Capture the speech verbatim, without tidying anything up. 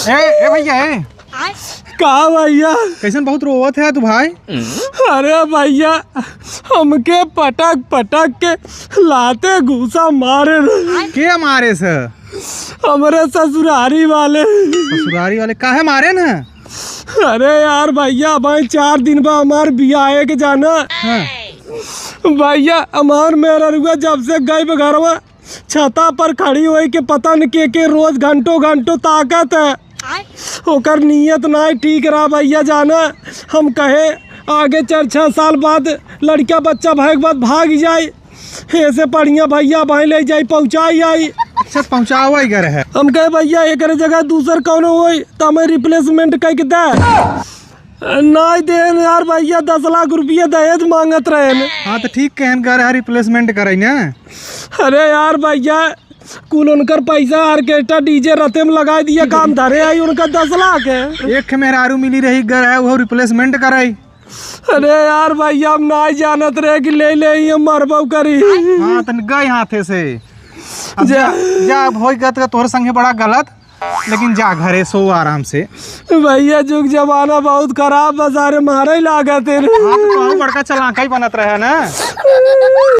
ए, ए भइया, ए। का भइया? कइसन बहुत रोवत है तू भाई? अरे भइया, हमके पटक पटक के लाते घूसा मारे रहे। के मारे से? हमरे ससुरारी वाले। ससुरारी वाले काहे मारे न? अरे यार भइया, भाई चार दिन बा हमार बियाहे के जाना। हाँ। भइया, हमार मेहररुआ जब से गई बा घरवा, छता पर खड़ी होई के पता न के, के रोज घंटों घंटों ताकत है। ओकर नीयत नाहीं ठीक रहा भइया जाना। हम कहे आगे चार छह साल बाद लड़का बच्चा भए के बाद भाग जाई। ऐसे बढ़िया भइया भाई ले जाई, पहुँचाई आई। अच्छा, पहुँचावा ही घर है। हम कहे भइया एकरे जगह दूसर कौनो होई तो हमें replacement कइ के दे। नाहीं देन यार भइया, दस लाख रुपया दहेज माँगत रहेन। हाँ, तो ठीक कहन कर है, replacement करई ना। अरे यार भइया, कुल उनकर पैसा orchestra DJ रथे में लगाइ दिया, काम धरे आई उनका दस लाख है। एक ठे मेहरारू मिली रही घर है, वो replacement करई। अरे यार भइया, हम नाहीं जानत रहे कि ले ले ये मरबो करी। हाँ, तन गए हाथे से। अब जा। जा, जा, अब होई गत का तोहरे संगे बड़ा गलत। लेकिन जा घरे सो आराम से। भइया, जुग जमाना बहुत खराब बा, सारे मारे ही लागत है। हाँ, तो तू बड़का चलाका ही बनत रहे ना।